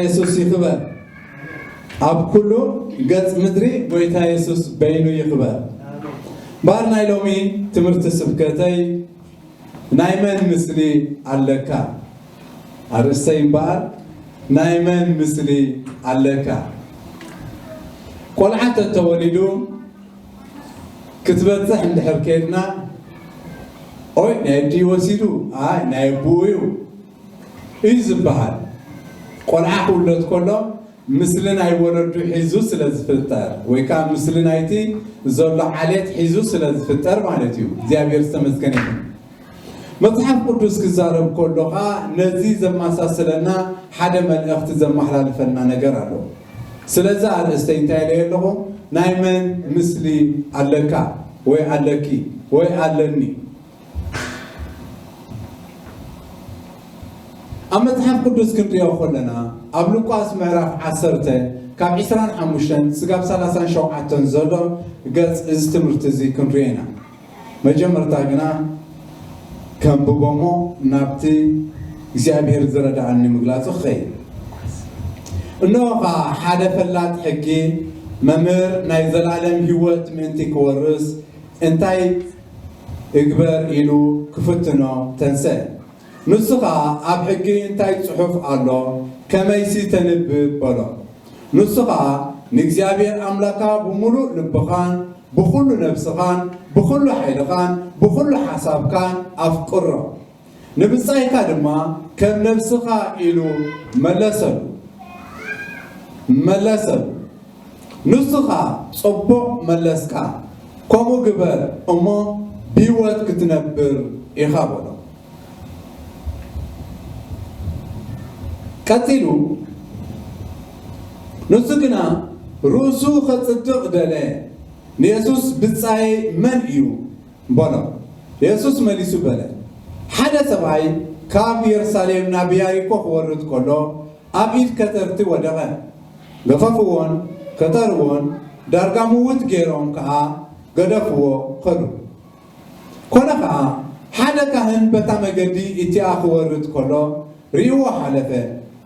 የሱስ ይኽበር። ኣብ ኩሉ ገጽ ምድሪ ጎይታ የሱስ በይኑ ይኽበር። እምበኣር ናይ ሎሚ ትምህርቲ ስብከተይ ናይ መን ምስሊ ኣለካ? ኣርእስተይ እምበኣር ናይ መን ምስሊ ኣለካ? ቆልዓ ተተወሊዱ ክትበጽሕ እንድሕር ከይድና፣ ኦይ ናይ ኣዲኡ ወሲዱ፣ ኣይ ናይ ኣቡኡ እዩ እዩ ዝበሃል። ቆልዓ ክውለድ ከሎ ምስሊ ናይ ወለዱ ሒዙ ስለ ዝፍጠር ወይ ከዓ ምስሊ ናይቲ ዘሎ ዓሌት ሒዙ ስለ ዝፍጠር ማለት እዩ። እግዚኣብሔር ዝተመስገነ ይኹን። መጽሓፍ ቅዱስ ክዛረብ ከሎ ከዓ ነዚ ዘመሳስለና ሓደ መልእኽቲ ዘመሓላልፈልና ነገር ኣሎ። ስለዚ ኣርእስተይ እንታይ ኢለ ኣለኹ? ናይ መን ምስሊ ኣለካ ወይ ኣለኪ ወይ ኣለኒ? ኣብ መጽሓፍ ቅዱስ ክንሪኦ ከለና ኣብ ሉቃስ ምዕራፍ ዓሰርተ ካብ ዕስራን ሓሙሽተን ስጋብ ሰላሳን ሸውዓተን ዘሎ ገጽ እዚ ትምህርቲ እዚ ክንሪኦ ኢና። መጀመርታ ግና ከንብቦ እሞ ናብቲ እግዚኣብሔር ዝረድኣኒ ምግላጹ ክኸይድ። እንሆ ኸኣ ሓደ ፈላጥ ሕጊ፣ መምህር ናይ ዘላለም ህይወት ምእንቲ ክወርስ እንታይ እግበር ኢሉ ክፍትኖ ተንስአ። ንሱ ኸኣ ኣብ ሕጊ እንታይ ጽሑፍ ኣሎ ከመይሲ ተንብብ በሎ። ንሱ ኸኣ ንእግዚኣብሔር ኣምላካ ብምሉእ ልብኻን ብኹሉ ነብስኻን ብኹሉ ሓይልኻን ብኹሉ ሓሳብካን ኣፍቅሮ። ንብጻይካ ድማ ከም ነብስኻ ኢሉ መለሰሉ። መለሰሉ። ንሱ ኸኣ ጽቡቕ መለስካ፣ ከምኡ ግበር እሞ ብህይወት ክትነብር ኢኻ በሎ። ቀጺሉ ንሱ ግና ርእሱ ኸጽድቕ ደለየ፣ ንየሱስ ብጻየይ መን እዩ በሎ። የሱስ መሊሱ በለ፣ ሓደ ሰብኣይ ካብ የሩሳሌም ናብ ኢያሪኮ ክወርድ ከሎ ኣብ ኢድ ከተርቲ ወደቐ። ገፈፍዎን ከተርዎን ዳርጋ ምውት ገይሮም ከኣ ገደፍዎ ኸዱ። ኮነ ኸኣ ሓደ ካህን በታ መገዲ እቲኣ ክወርድ ከሎ ርእይዎ ሓለፈ።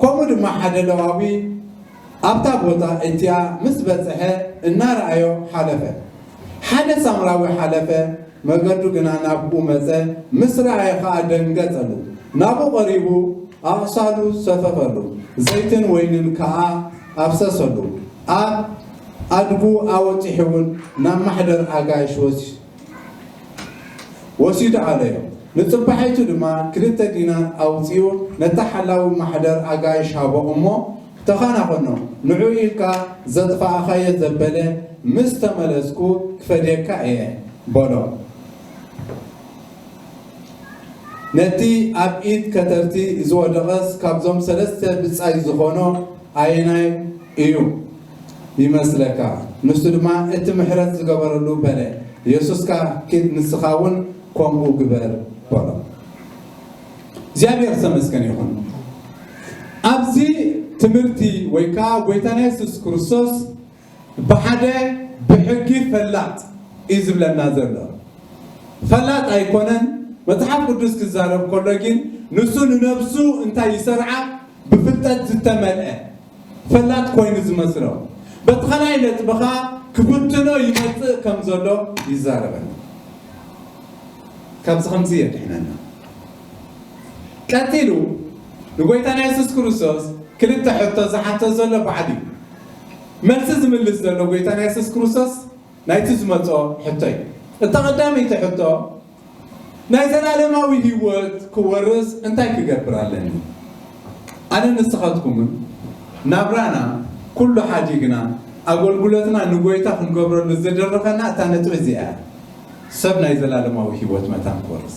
ከምኡ ድማ ሓደ ለዋዊ ኣብታ ቦታ እቲኣ ምስ በጽሐ እናረኣዮ ሓለፈ። ሓደ ሳምራዊ ሓለፈ፣ መገዱ ግና ናብኡ መጸ፣ ምስ ረኣየ ኸኣ ደንገጸሉ። ናብኡ ቐሪቡ ኣቕሳሉ ሰፈፈሉ፣ ዘይትን ወይንን ከኣ ኣፍሰሰሉ። ኣብ ኣድጉ ኣወጺሑ እውን ናብ ማሕደር ኣጋይሽ ወሲ-፣ ወሲዱ ኣለዮ። ንጽባሒቱ ድማ ክልተ ዲናር ኣውጺኡ ነታ ሓላዊ ማሕደር ኣጋይሽ ሃቦ እሞ፣ ተኸናኸኖ፣ ንዑ ኢልካ ዘጥፋእኻዮ ዘበለ ምስ ተመለስኩ ክፈድየካ እየ በሎ። ነቲ ኣብ ኢድ ከተርቲ ዝወደቐስ ካብዞም ሰለስተ ብጻይ ዝኾኖ ኣየናይ እዩ ይመስለካ? ንሱ ድማ እቲ ምሕረት ዝገበረሉ በለ። የሱስ ከኣ ኪድ ንስኻ እውን ከምኡ ግበር በሎ። እግዚኣብሔር ዝተመስገነ ይኹን። ኣብዚ ትምህርቲ ወይ ከዓ ጎይታና የሱስ ክርስቶስ ብሓደ ብሕጊ ፈላጥ እዩ ዝብለና ዘሎ። ፈላጥ ኣይኮነን። መጽሓፍ ቅዱስ ክዛረብ ከሎ ግን ንሱ ንነብሱ እንታይ ይሰርዓ ብፍልጠት ዝተመልአ ፈላጥ ኮይኑ ዝመስሎ። በቲ ካልኣይ ነጥብኻ ክፍትኖ ይመጽእ ከም ዘሎ ይዛረበና። ካብዚ ከምዚ የድሕነና። ቀጺሉ ንጎይታና የሱስ ክርስቶስ ክልተ ሕቶ ዝሓቶ ዘሎ ባዕሉ እዩ። መልሲ ዝምልስ ዘሎ ጎይታና የሱስ ክርስቶስ ናይቲ ዝመጾ ሕቶ እዩ። እታ ቀዳመይቲ ሕቶ ናይ ዘላለማዊ ህይወት ክወርስ እንታይ ክገብር ኣለኒ? ኣነ ንስኻትኩምን ናብራና ኩሉ ሓዲግና ኣገልግሎትና ንጎይታ ክንገብረሉ ዝደረኸና እታ ነጥቢ እዚኣ እያ። ሰብ ናይ ዘላለማዊ ህይወት መታን ክወርስ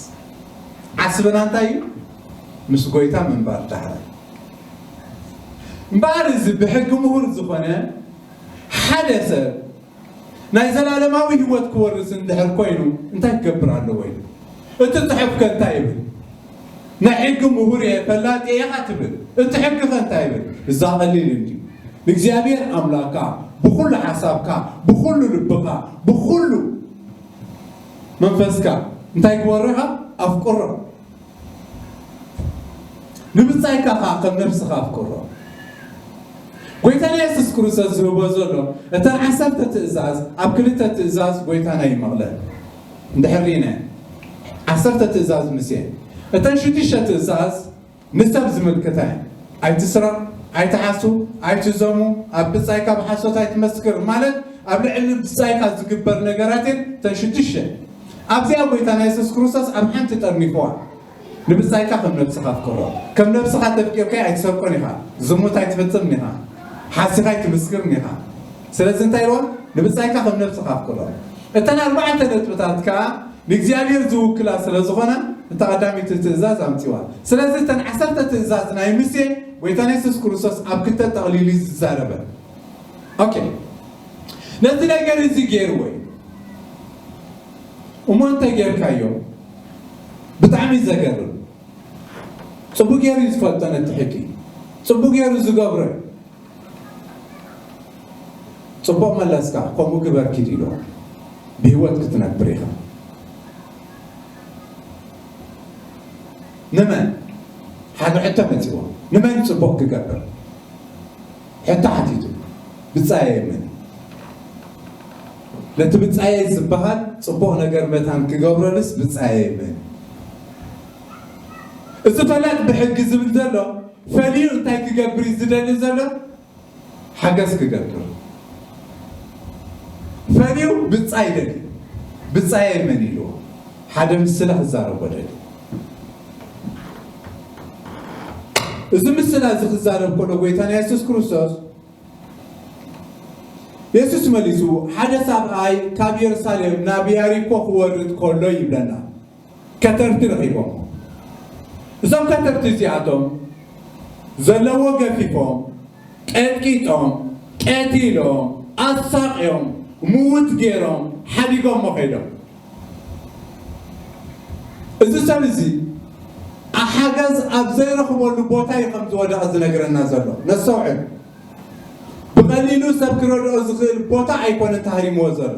ዓስብና እንታይ እዩ? ምስ ጎይታ ምንባር ዳሕራይ። እምበኣር እዚ ብሕጊ ምሁር ዝኾነ ሓደ ሰብ ናይ ዘላለማዊ ህይወት ክወርስ እንድሕር ኮይኑ እንታይ ክገብር ኣለዎ ኢሉ? እቲ ጽሑፍ ከ እንታይ ይብል? ናይ ሕጊ ምሁር እየ ፈላጥ እየ ኢኻ ትብል። እቲ ሕጊ ከ እንታይ ይብል? እዛ ቀሊል እንድዩ። ንእግዚኣብሔር ኣምላክካ ብኹሉ ሓሳብካ፣ ብኹሉ ልብኻ፣ ብኹሉ መንፈስካ እንታይ ግበሮ ኢኻ? ኣፍቅሮ። ንብጻይካ ኸዓ ከም ነብስኻ ኣፍቅሮ። ጎይታና የሱስ ክርስቶስ ዝህቦ ዘሎ እተን ዓሰርተ ትእዛዝ ኣብ ክልተ ትእዛዝ ጎይታና ይመቕለን። እንድሕር ርኢነ ዓሰርተ ትእዛዝ ምስ እየን፣ እተን ሽዱሽተ ትእዛዝ ንሰብ ዝምልክታ እየን። ኣይትስረቕ፣ ኣይትሓሱ፣ ኣይትዘሙ፣ ኣብ ብጻይካ ብሓሶት ኣይትመስክር ማለት ኣብ ልዕሊ ብጻይካ ዝግበር ነገራት እየን እተን ሽዱሽተ። ኣብዚኣ ጎይታና የሱስ ክርስቶስ ኣብ ሓንቲ ጠርኒፍዋ። ንብጻይካ ከም ነብስኻ ኣፍቅሮ። ከም ነብስኻ ተፍቂርካዮ ኣይትሰርቆን ኢኻ። ዝሙት ኣይትፍጽምን ኢኻ። ሓሲኻ ኣይትምስክርን ኢኻ። ስለዚ እንታይ ኢልዋ? ንብጻይካ ከም ነብስኻ ኣፍቅሮ። እተን ኣርባዕተ ነጥብታት ከኣ ንእግዚኣብሔር ዝውክላ ስለ ዝኾና እታ ቀዳመይቲ ትእዛዝ ኣምጺዋ። ስለዚ እተን ዓሰርተ ትእዛዝ ናይ ሙሴ ጎይታና የሱስ ክርስቶስ ኣብ ክልተ ጠቕሊሉ እዩ ዝዛረበ። ኦኬ። ነዚ ነገር እዚ ገይርዎ እዩ። እሞ እንተ ጌርካዮ ብጣዕሚ ዘገርም። ጽቡቅ ገይሩ እዩ ዝፈልጦ ነቲ ሕጊ። ጽቡቅ ገይሩ ዝገብሮ እዩ። ጽቡቅ መለስካ፣ ከምኡ ግበር ኪድ ኢሉ። ብህይወት ክትነብር ኢኻ። ንመን? ሓደ ሕቶ መጺዎ። ንመን ጽቡቅ ክገብር? ሕቶ ሓቲቱ። ብጻየይ መን? ነቲ ብጻየይ ዝበሃል ጽቡቅ ነገር መታን ክገብረሉስ ብጻየይ መን? እዚ ፈላጥ ብሕጊ ዝብል ዘሎ ፈልዩ እንታይ ክገብር እዩ ዝደሊ ዘሎ? ሓገዝ ክገብር። ፈልዩ ብጻይ ደሊ። ብጻየይ መን ኢልዎ? ሓደ ምስላ ክዛረቦ ደሊ። እዚ ምስላ እዚ ክዛረብ ከሎ ጎይታና የሱስ ክርስቶስ፣ የሱስ መሊሱ፣ ሓደ ሰብኣይ ካብ የሩሳሌም ናብ ያሪኮ ክወርድ ከሎ ይብለና። ከተርቲ ረኺቦም። እዞም ከተርቲ እዚኣቶም ዘለዎ ገፊፎም፣ ቀጥቂጦም፣ ቀቲሎም፣ ኣሳቕዮም፣ ምዉት ገይሮም፣ ሓዲጎሞ ከይዶም። እዚ ሰብ እዚ ሓገዝ ኣብ ዘይረኽበሉ ቦታ እዩ ከም ዝወደቐ ዝነግረና ዘሎ። ነስተውዕል። ብቐሊሉ ሰብ ክረድኦ ዝኽእል ቦታ ኣይኮነን ተሃሪምዎ ዘሎ።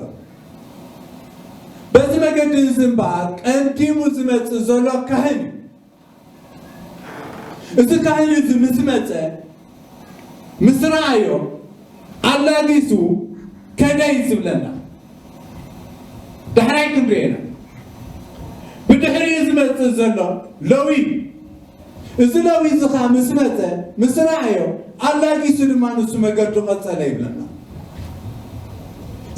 በዚ መገዲ እዚ እምበኣር ቀዲሙ ዝመጽእ ዘሎ ካህን እዩ። እዚ ካህን እዚ ምስ መጸ፣ ምስ ረኣዮ፣ ኣላጊሱ ከደ እዩ ዝብለና። ዳሕራይ ክንሪኦ ኢና። ብድሕሪኡ ዝመጽእ ዘሎ ለዊ እዩ። እዚ ለዊ እዚ ኸኣ ምስ መጸ፣ ምስ ረኣዮ፣ ኣላጊሱ ድማ ንሱ መገዱ ቀጸለ ይብለና።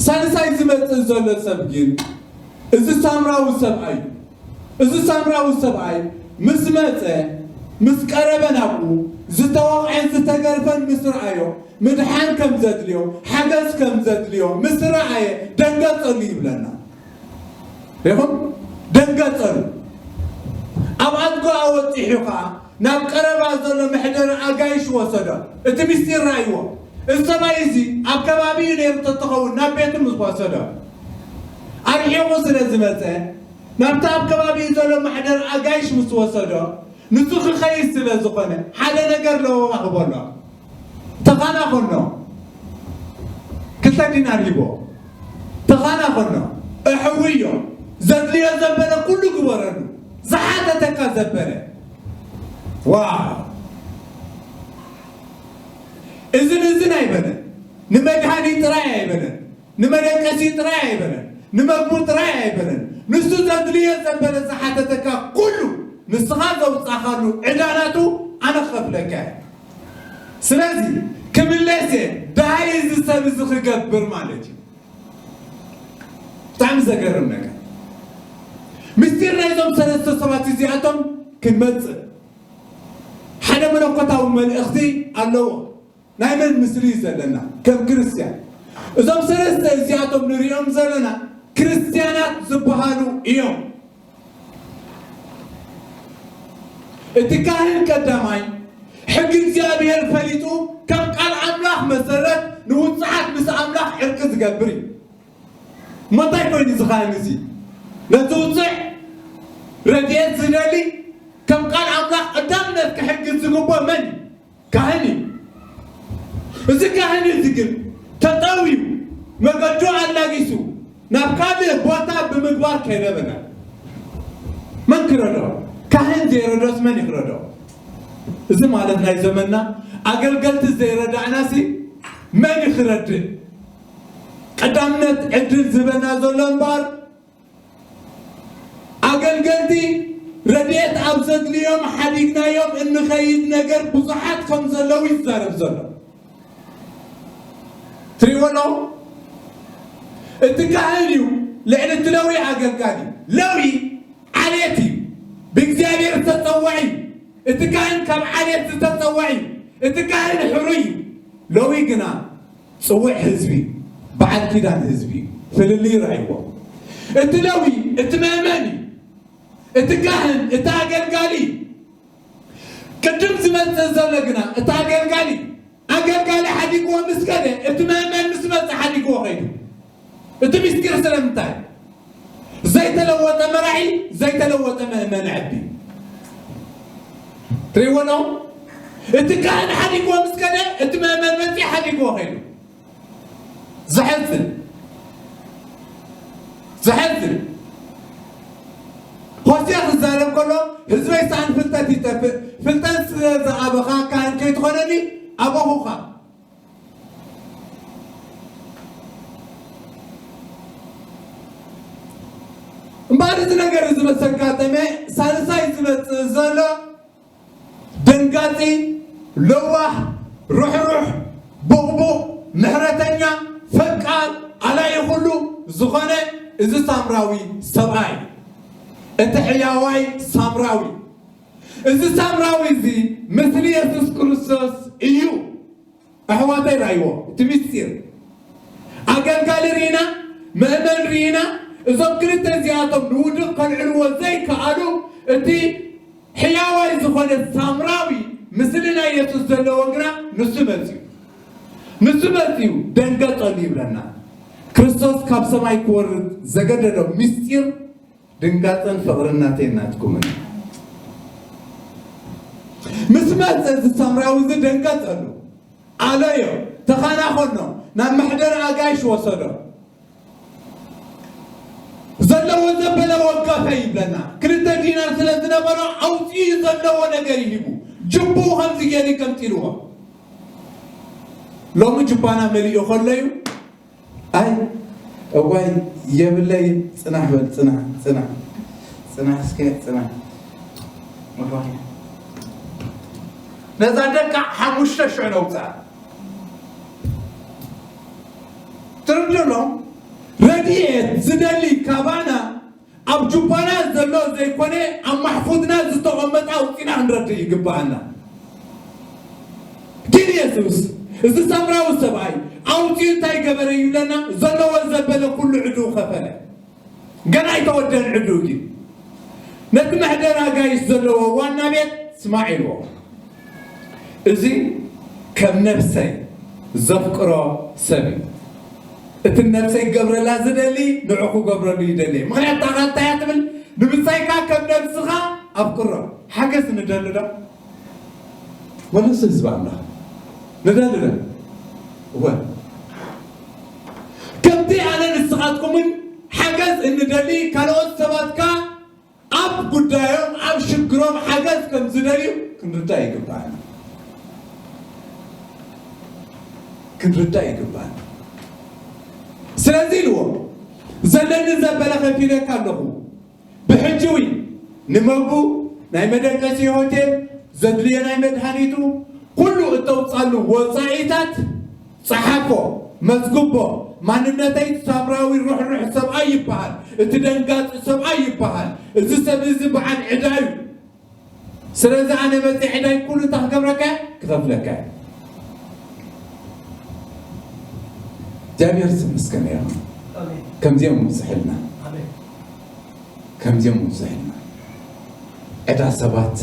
ሳልሳይ ዝመጽእ ዘሎ ሰብ ግን እዚ ሳምራዊ ሰብኣይ እዩ። እዚ ሳምራዊ ሰብኣይ ምስ መጸ፣ ምስ ቀረበ ናብኡ፣ ዝተወቕዐን ዝተገርፈን ምስ ረኣዮ፣ ምድሓን ከም ዘድልዮ፣ ሓገዝ ከም ዘድልዮ ምስ ረኣየ፣ ደንገጸሉ ይብለና። ሪኹም? ደንገጸሉ። ኣብ ኣድጎ ኣወጺሑ ኸኣ፣ ናብ ቀረባ ዘሎ መሕደሪ ኣጋይሽ ወሰዶ። እቲ ምስጢር ረኣይዎ። እዚ ሰብኣይ እዚ ኣብ ከባቢኡ ነይሩ ተትኸውን ናብ ቤቱ ምስ ወሰዶ። ኣርሒቑ ስለ ዝመጸ፣ ናብቲ ኣብ ከባቢኡ ዘሎ መሕደሪ ኣጋይሽ ምስ ወሰዶ፣ ንሱ ክኸይድ ስለ ዝኾነ፣ ሓደ ነገር ለበዋ ክበሎ። ተኻናኸኖ። ክልተ ዲናር ሂቦ። ተኻናኸኖ። እሕውዮ። ዘድልዮ ዘበለ ኩሉ ግበረሉ። ዝሓተተካ ዘበለ። ዋው! እዝን እዝን ኣይበለን። ንመድሃኒ ጥራይ ኣይበለን። ንመደቀሲ ጥራይ ኣይበለን። ንመግቡ ጥራይ ኣይበለን። ንሱ ዘድልዮ ዘበለ ዝሓተተካ ኩሉ ንስኻ ዘውጻኻሉ ዕዳናቱ ኣነ ክኸፍለካ እየ። ስለዚ ክምለስ እየ። ደሃይ እዚ ሰብ እዚ ክገብር ማለት እዩ። ብጣዕሚ ዘገርም ነገር። ምስጢር ናይዞም ሰለስተ ሰባት እዚኣቶም ክንመጽእ ሓደ መለኮታዊ መልእኽቲ ኣለዎ። ናይ መን ምስሊ እዩ ዘለና? ከም ክርስትያን እዞም ሰለስተ እዚኣቶም ንሪኦም ዘለና ክርስትያናት ዝበሃሉ እዮም። እቲ ካህን ቀዳማይ ሕጊ እግዚኣብሔር ፈሊጡ ከም ቃል ኣምላኽ መሰረት ንውፅዓት ምስ ኣምላኽ ዕርቂ ዝገብር እዩ። እሞ እንታይ ኮይኑ እዚ ካህን እዚ ነቲ ውፅዕ ረድኤት ዝደሊ ከም ቃል ኣምላኽ ቀዳምነት ክሕግዝ ዝግብኦ መን እዩ? ካህን እዩ። እዚ ካህን እዚ ግን ተጠውዩ መገዱ ኣላጊሱ ናብ ካልእ ቦታ ብምግባር ከይረበና መን ክረዶ? ካህን ዘይረዶስ መን ይክረዶ? እዚ ማለት ናይ ዘመንና ኣገልገልቲ ዘይረዳእናሲ መን እዩ ክረድእ? ቀዳምነት ዕድል ዝበና ዘሎ እምበኣር፣ ኣገልገልቲ ረድኤት ኣብ ዘድልዮም ሓዲግናዮም እንኸይድ ነገር ብዙሓት ከም ዘለዉ ይዛረብ ዘሎ። ትሪእዎ ኣለኹም? እቲ ካህን እዩ ልዕሊ እቲ ለዊ ኣገልጋሊ። ለዊ ዓሌት እዩ፣ ብእግዚኣብሔር ዝተጸውዐ እዩ። እቲ ካህን ካብ ዓሌት ዝተጸውዐ እዩ። እቲ ካህን ሕሩይ እዩ። ለዊ ግና ጽውዕ ህዝቢ፣ በዓል ኪዳን ህዝቢ እዩ። ፍልልይ ርኣይዎ። እቲ ለዊ፣ እቲ መእመን እዩ። እቲ ካህን፣ እቲ ኣገልጋሊ፣ ቅድም ዝመጽእ ዘሎ ግና እቲ ኣገልጋሊ፣ ኣገልጋሊ ሓዲግዎ ምስ ከደ፣ እቲ መእመን ምስ መጸ ሓዲግዎ ኸይዱ። እቲ ምስጢር ስለምንታይ? ዘይተለወጠ መራሒ፣ ዘይተለወጠ መእመን ዕቢ። ትሪእዎ ኣለኹም? እቲ ካህን ሓዲግዎ ምስ ከደ፣ እቲ መእመን መጺኡ ሓዲግዎ ኸይዱ። ዘሕዝን። ዘሕዝን። ሆሴዕ ክዛረብ ከሎ፣ ህዝበይ ሳን ፍልጠት ይጠፍእ፣ ፍልጠት ስለ ዝኣበኻ ካህን ከይትኾነኒ ኣበኹኻ። እምበኣር እዚ ነገር እዚ ምስ ኣጋጠመ፣ ሳልሳይ ዝመጽእ ዘሎ ደንጋጺ፣ ለዋህ፣ ርሕሩሕ፣ ቡቕቡቕ፣ ምሕረተኛ፣ ፈቃር፣ ኣላዪ ኩሉ ዝኾነ እዚ ሳምራዊ ሰብኣይ፣ እቲ ሕያዋይ ሳምራዊ። እዚ ሳምራዊ እዚ ምስሊ የሱስ ክርስቶስ እዩ። ኣሕዋተይ ርኣይዎ እቲ ምስጢር። ኣገልጋሊ ርኢና፣ መእመን ርኢና፣ እዞም ክልተ እዚኣቶም ንውድቕ ከልዕልዎ ዘይከኣሉ፣ እቲ ሕያዋይ ዝኾነ ሳምራዊ፣ ምስሊ ናይ የሱስ ዘለዎ ግና ንሱ መጺኡ። ንሱ መጺኡ ደንገጸሉ ይብለና። ክርስቶስ ካብ ሰማይ ክወርድ ዘገደዶ ምስጢር ድንጋጸን ፍቕርን ናተይን ናትኩምን። ምስ መጸ እዚ ሳምራዊ እዚ ደንገጸሉ። ኣለዮ፣ ተኻናኸኖ፣ ናብ መሕደሪ ኣጋይሽ ወሰዶ። ዘለዎ ዘበለ ወገፈ ይብለና። ክልተ ዲናር ስለ ዝነበሮ ኣውጺኡ ዘለዎ ነገር ይሂቡ። ጅቡኡ ከምዚ ገይሩ ከምጢልዎ። ሎሚ ጅባና መሊኡ ከሎ እዩ። ኣይ እዋይ የብለይ፣ ጽናሕ በል፣ ጽናሕ፣ ጽናሕ፣ ጽናሕ፣ እስከ ጽናሕ። ነዛ ደቃ ሓሙሽተ ሽዑ ነውፅኣ። ትርድሎ ረድኤት ዝደሊ ካባና ኣብ ጁባና ዘሎ ዘይኮነ ኣብ ማሕፉዝና ዝተቐመጠ ኣውፂና ክንረድእ ይግባኣና። ግን የሱስ እዚ ሳምራዊ ሰብኣይ ኣውፂኡ እንታይ ገበረ ይብለና? ዘለዎ ዘበለ ኩሉ ዕድኡ ከፈለ። ገና ኣይተወደን ዕድኡ ግን ነቲ መሕደር ኣጋይሽ ዘለዎ ዋና ቤት ስማዕ ኢልዎ። እዚ ከም ነብሰይ ዘፍቅሮ ሰብ እዩ። እቲ ነብሰይ ክገብረላ ዝደሊ ንዑ ክገብረሉ ይደሊ። ምኽንያት ታራ እንታይ እያ ትብል? ንምሳይካ ከም ነብስኻ ኣፍቅሮ። ሓገዝ ንደሊ ዶ? ወለሱ ህዝቢ ኣምላኽ ንደሊ ዶ? እወ። ከምቲ ኣነ ንስኻትኩምን ሓገዝ እንደሊ ካልኦት ሰባትካ ኣብ ጉዳዮም ኣብ ሽግሮም ሓገዝ ከም ዝደልዩ ክንርዳእ ይግባኣና። ክንርዳእ ይግባኣና። ስለዚ ኢልዎ ዘለኒ ዘበለ ከፊለካ ኣለኹ። ብሕጂ እውን ንመግቡ ናይ መደቀሲ ሆቴል ዘድልዮ ናይ መድሃኒቱ ኩሉ እተውፃሉ ወፃኢታት ጸሓፎ፣ መዝግቦ። ማንነተይ ሳምራዊ ርሕሩሕ ሰብኣይ ይበሃል፣ እቲ ደንጋጺ ሰብኣይ ይበሃል። እዚ ሰብ እዚ በዓል ዕዳ እዩ። ስለዚ ኣነ መጺ ዕዳይ ኩሉ እንታይ ክገብረካ እየ? ክኸፍለካ እየ። እግዚኣብሔር ስም ምስጋና ይኹን። ኣሜን። ከምዚኦም ምብዝሕልና። ኣሜን። ከምዚኦም ምብዝሕልና። ዕዳ ሰባት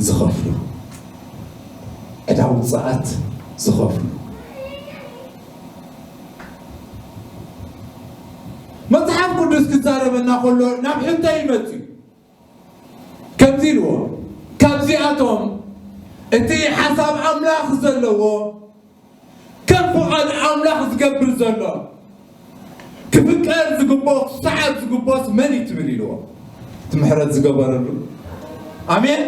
ዝኸፍሉ፣ ዕዳ ውፅኣት ዝኸፍሉ። መጽሓፍ ቅዱስ ክዛረበና ከሎ ናብ ሕቶ ይመጽእ እዩ። ከምዚ ኢልዎ፣ ካብዚኣቶም እቲ ሓሳብ ኣምላኽ ዘለዎ ከም ፍቓድ ኣምላኽ ዝገብር ዘሎ ክፍቀር ዝግብኦ ክሰዓብ ዝግብኦስ መን እዩ ትብል ኢልዎ። እቲ ምሕረት ዝገበረሉ። ኣሜን።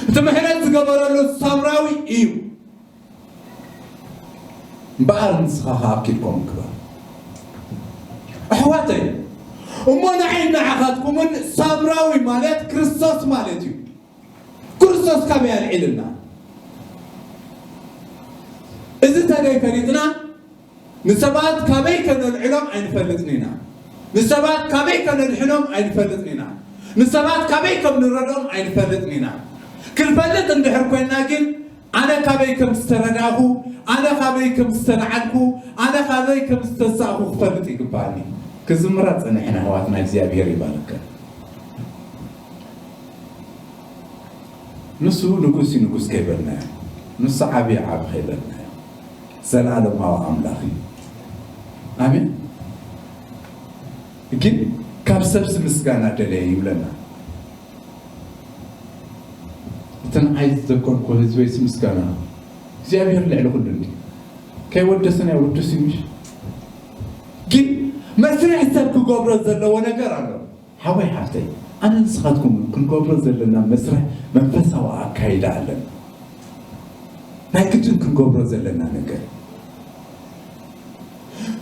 እቲ ምሕረት ዝገበረሉ ሳምራዊ እዩ። እምበኣር ንስኻ ከኣ ኣብ ኪድኮም ግበር። ኣሕዋተይ፣ እሞ ንዓይ ንዓኻትኩምን ሳምራዊ ማለት ክርስቶስ ማለት እዩ። ክርስቶስ ካበይ ኣልዒልና? እዚ ተደይ ፈሊጥና ንሰባት ካበይ ከነልዕሎም ኣይንፈልጥን ኢና። ንሰባት ካበይ ከነድሕኖም ኣይንፈልጥን ኢና። ንሰባት ካበይ ከም ንረድኦም ኣይንፈልጥን ኢና። ክንፈልጥ እንድሕር ኮይንና ግን ኣነ ካበይ ከም ዝተረዳእኹ፣ ኣነ ካበይ ከም ዝተለዓልኩ፣ ኣነ ካበይ ከም ዝተሳእኹ ክፈልጥ ይግባኣኒ። ክዝምራ ጸኒሕና ኣሕዋትና እግዚኣብሔር ይባርከን። ንሱ ንጉስ እዩ ንጉስ ከይበልናዮ፣ ንሱ ዓብዪ ዓብ ከይበልናዮ፣ ዘለኣለማዊ ኣምላኽ እዩ። ኣሜን። ግን ካብ ሰብሲ ምስጋና ደለየ ይብለና። እቲ ንዓይ ዘኮንኩ ህዝበይሲ ምስጋና እግዚኣብሔር ልዕሊ ኩሉ እንዲ ከይወደሰና ይውድስ እዩ ምሽ። ግን መስርሕ ሰብ ክገብሮ ዘለዎ ነገር ኣሎ። ሓወይ ሓፍተይ፣ ኣነ ንስኻትኩም ክንገብሮ ዘለና መስርሕ መንፈሳዊ ኣካይዳ ኣለና። ናይ ግድን ክንገብሮ ዘለና ነገር።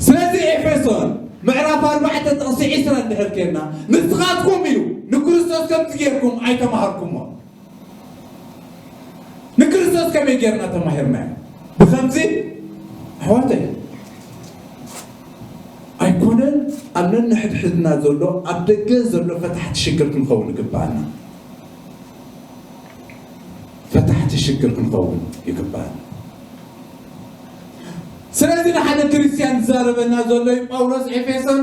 ስለዚ ኤፌሶን ምዕራፍ ኣርባዕተ ጥቕሲ ዒስራ እንድሕር ኬድና፣ ንስኻትኩም እዩ ንክርስቶስ ከምዚ ጌርኩም ኣይተማሃርኩሞ። ንክርስቶስ ከመይ ጌርና ተማሂርናዮ? ብኸምዚ ኣሕዋተይ፣ ኣይኮነን ኣብ ነንሕድሕድና ዘሎ ኣብ ደገ ዘሎ ፈታሕቲ ሽግር ክንኸውን ይግብኣና። ፈታሕቲ ሽግር ክንኸውን ይግብኣና። ስለዚ ንሓደ ክርስትያን ዝዛረበና ዘሎ እዩ ጳውሎስ ኤፌሶን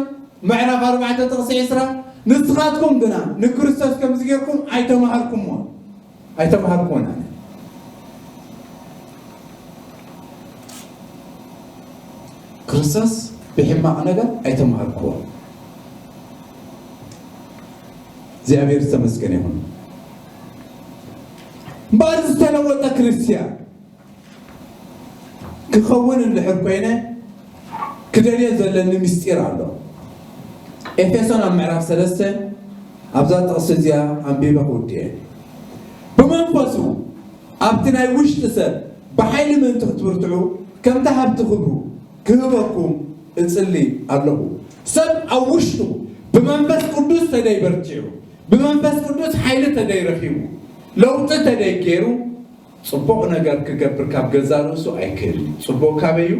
ምዕራፍ ኣርባዕተ ጥቕሲ ዒስራ፣ ንስኻትኩም ግና ንክርስቶስ ከምዚ ጌርኩም ኣይተማሃርኩምዎ። ኣይተማሃርኩዎን ኣነ። ክርስቶስ ብሕማቕ ነገር ኣይተማሃርኩዎን። እግዚኣብሔር ዝተመስገነ ይኹን። እምበኣር ዝተለወጠ ክርስትያን ክኸውን እንድሕር ኮይነ ክደልዮ ዘለኒ ምስጢር ኣሎ። ኤፌሶን ኣብ ምዕራፍ ሰለስተ ኣብዛ ጥቕሲ እዚኣ ኣንቢበ ክውድየ። ብመንፈሱ ኣብቲ ናይ ውሽጢ ሰብ ብሓይሊ ምእንቲ ክትብርትዑ ከምቲ ሃብቲ ክብሩ ክህበኩም እጽሊ ኣለኹ። ሰብ ኣብ ውሽጡ ብመንፈስ ቅዱስ ተደይ በርቲዑ፣ ብመንፈስ ቅዱስ ሓይሊ ተደይ ረኺቡ፣ ለውጢ ተደይ ገይሩ፣ ጽቡቕ ነገር ክገብር ካብ ገዛ ርእሱ ኣይክእል እዩ። ጽቡቕ ካበይ እዩ?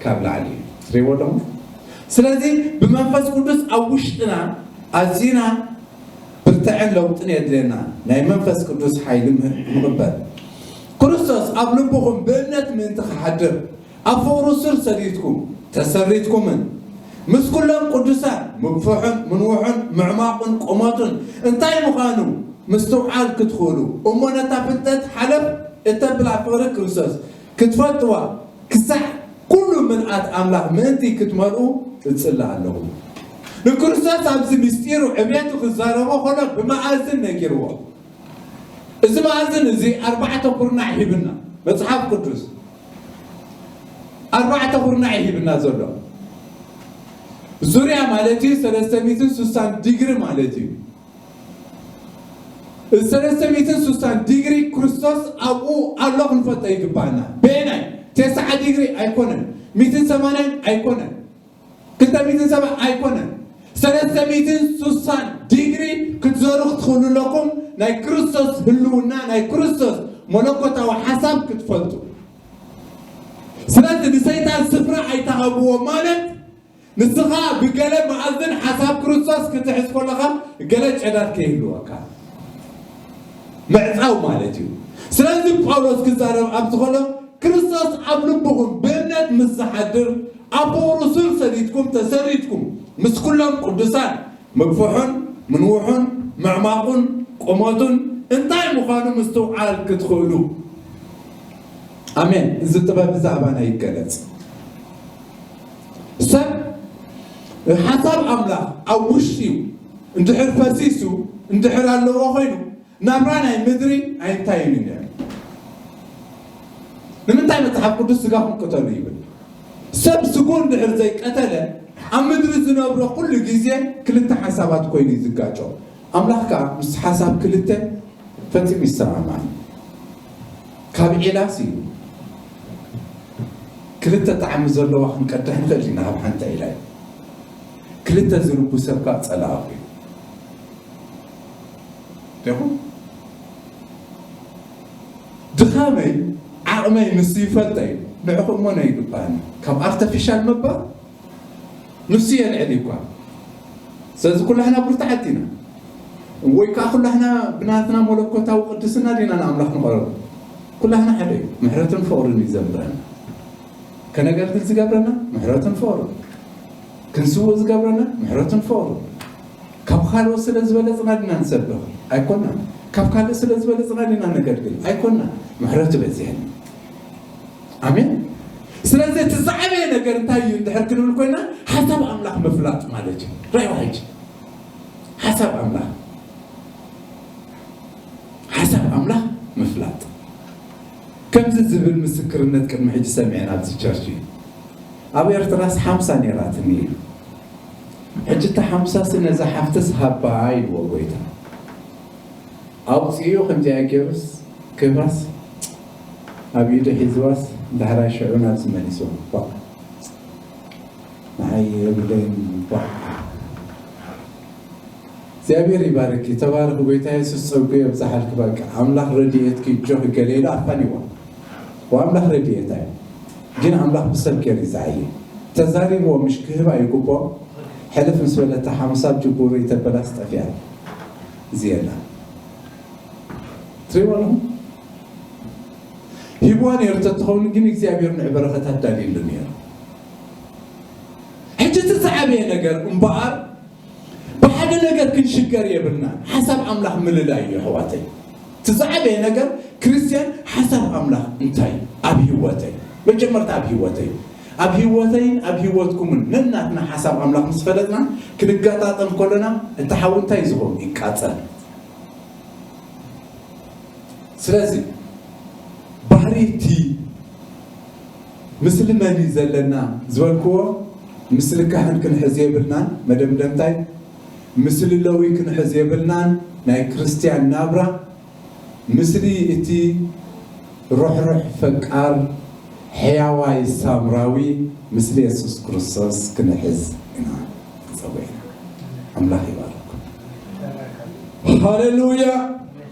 ካብ ላዕሊ እዩ። ትሪእዎ ኣለኹም? ስለዚ ብመንፈስ ቅዱስ ኣብ ውሽጥና ኣዚና ብርትዐን ለውጥን የድልየና። ናይ መንፈስ ቅዱስ ሓይሊ ም-፣ ንቕበል። ክርስቶስ ኣብ ልብኹም ብእምነት ምእንቲ ክሓድር ኣብ ፍቕሩ ስር ሰዲድኩም ተሰሪትኩምን ምስ ኩሎም ቅዱሳን ምግፍሑን ምንውሑን ምዕማቑን ቁመቱን እንታይ ምዃኑ ምስትውዓል ክትኽእሉ እሞ ነታ ፍልጠት ሓለፍ እተብላ ፍቕሪ ክርስቶስ ክትፈልጥዋ ክሳዕ ኩሉ ምልኣት ኣምላኽ ምእንቲ ክትመልኡ እጽሊ ኣለኹ። ንክርስቶስ ኣብዚ ምስጢሩ ዕቤቱ ክዛረቦ ከሎ ብመኣዝን ነጊርዎ። እዚ መኣዝን እዚ ኣርባዕተ ኩርናዕ ሂብና መጽሓፍ ቅዱስ ኣርባዕተ ኩርናዕ ሂብና ዘሎ ዙርያ ማለት እዩ ሰለስተ ሚእትን ስሳን ዲግሪ ማለት እዩ። እዚ ሰለስተ ሚእትን ስሳን ዲግሪ ክርስቶስ ኣብኡ ኣሎ ክንፈልጦ ይግባኣና። በየናይ? ተስዓ ዲግሪ ኣይኮነን፣ ሚእትን ሰማንያን ኣይኮነን፣ ክልተ ሚእትን ሰባ ኣይኮነን። ሰለስተ ሚእትን ስሳን ዲግሪ ክትዘሩ ክትኽእሉ ኣለኩም። ናይ ክርስቶስ ህልውና፣ ናይ ክርስቶስ መለኮታዊ ሓሳብ ክትፈልጡ። ስለዚ ንሰይጣን ስፍራ ኣይተሃብዎ ማለት ንስኻ ብገለ መኣዝን ሓሳብ ክርስቶስ ክትሕዝ ከለኻ ገለ ጨዳር ከይህልወካ ምዕጻው ማለት እዩ። ስለዚ ጳውሎስ ክዛረብ ኣብዚ ከሎ ክርስቶስ ኣብ ልብኹም ብእምነት ምስ ዝሓድር ኣብ ፍቕሩ ሱር ሰዲድኩም ተሰሪትኩም ምስ ኩሎም ቅዱሳን ምግፍሑን ምንውሑን ምዕማቑን ቁመቱን እንታይ ምዃኑ ምስትውዓል ክትኽእሉ። ኣሜን። እዚ ጥበብ እዚ ኣባና ይገለጽ። ሰብ ሓሳብ ኣምላኽ ኣብ ውሽጢ እዩ እንድሕር ፈሲሱ እንድሕር ኣለዎ ኮይኑ ናብራ ናይ ምድሪ ኣይንታይን እዩ። ንምንታይ መጽሓፍ ቅዱስ ስጋኹም ቅተሉ ይብል? ሰብ ስጉ እንድሕር ዘይቀተለ ኣብ ምድሪ ዝነብሮ ኩሉ ግዜ ክልተ ሓሳባት ኮይኑ እዩ ዝጋጮ። ኣምላኽ ከኣ ምስ ሓሳብ ክልተ ፈጺሙ ይሰማማዕ። ካብ ዒላስ እዩ። ክልተ ጣዕሚ ዘለዋ ክንቀድሕ ንኽእል ኢና ካብ ሓንቲ ኢላ እዩ። ክልተ ዝልቡ ሰብ ከዓ ጸላኢ እዩ። ዲኹም? ድኻመይ ዓቕመይ ንሱ ይፈልጠ እዩ። ንዕኹ እሞ ነይግባኒ ካብ ኣርተፊሻል ምባል ንሱ የልዕል እኳ። ስለዚ ኩላህና ብርቱዓት ኢና። ወይ ከዓ ኩላህና ብናትና መለኮታዊ ቅድስና ዲና ንኣምላኽ ንቐረቡ? ኩላህና ሓደ እዩ። ምሕረትን ፍቕርን እዩ ዘንብረና። ከነገልግል ዝገብረና ምሕረትን ፍቕርን፣ ክንስውእ ዝገብረና ምሕረትን ፍቕርን። ካብ ካልኦት ስለ ዝበለጽና ዲና ንሰብኽ? ኣይኮናን። ካብ ካልእ ስለ ዝበለጽና ዲና ነገልግል? ኣይኮናን። ምሕረቱ በዚሐን። ኣሜን። ስለዚ እቲ ዝዓበየ ነገር እንታይ እዩ እንድሕር ክንብል ኮይና፣ ሓሳብ ኣምላኽ ምፍላጥ ማለት እዩ። ራይዋ ሕጂ ሓሳብ ኣምላኽ ሓሳብ ኣምላኽ ምፍላጥ። ከምዚ ዝብል ምስክርነት ቅድሚ ሕጂ ሰሚዐን ኣብዚ ቸርች እዩ። ኣብ ኤርትራስ ሓምሳ ነይራትኒ ኢሉ። ሕጂ እታ ሓምሳ ሲ ነዛ ሓፍትስ ሃባ ኢልዎ ጎይታ። ኣውፅኡ ከምዚኣ ገይሩስ ክህባስ ኣብ ኢዱ ሒዝዋስ ዳሕራይ ሽዑ ናብዚ መሊስዎ። ቧዕ። ንዓይ የብለይን ቧዕ። እግዚኣብሔር ይባርኪ፣ ተባረኺ። ጎይታ የሱስ ጸጉ የብዝሓልኪ። በቃ ኣምላኽ ረድኤትኪ እጆኺ ገለ ኢሉ ኣፋኒዋ። ወኣምላኽ ረድኤታ እዩ። ግን ኣምላኽ ብሰብ ገይሩ እዩ ዝዓየ። ተዛሪብዎ ምሽ ክህባ ይግብኦ። ሕልፍ ምስ በለታ ሓምሳ ጅቡሪ ተበላስ ጠፊኣ። እዚ የላ። ትሪእዎ ኣለኹም? ሂብዋ ነይሩ ተትኸውን ግን እግዚኣብሔር ንዕ በረኸታት ዳልየሉ ነይሩ። ሕጂ እቲ ዝዓበየ ነገር እምበኣር ብሓደ ነገር ክንሽገር የብልና። ሓሳብ ኣምላኽ ምልላይ እዩ ኣሕዋተይ። እቲ ዝዓበየ ነገር ክርስትያን ሓሳብ ኣምላኽ እንታይ እዩ? ኣብ ህይወተይ፣ መጀመርታ ኣብ ህይወተይ፣ ኣብ ህይወተይን ኣብ ህይወትኩምን ነናትና ሓሳብ ኣምላኽ ምስ ፈለጥና ክንጋጣጠም ከለና እቲ ሓዊ እንታይ ዝኸውን? ይቃጸል። ስለዚ ባህሪ እቲ ምስሊ መን እዩ ዘለና ዝበልክዎ፣ ምስሊ ካህን ክንሕዝ የብልናን። መደምደምታይ፣ ምስሊ ለዊ ክንሕዝ የብልናን። ናይ ክርስትያን ናብራ ምስሊ እቲ ርሕሩሕ ፈቃር ሕያዋይ ሳምራዊ፣ ምስሊ የሱስ ክርስቶስ ክንሕዝ ኢና ተጸዊዕና። ኣምላኽ ይባርኩም። ሃሌሉያ።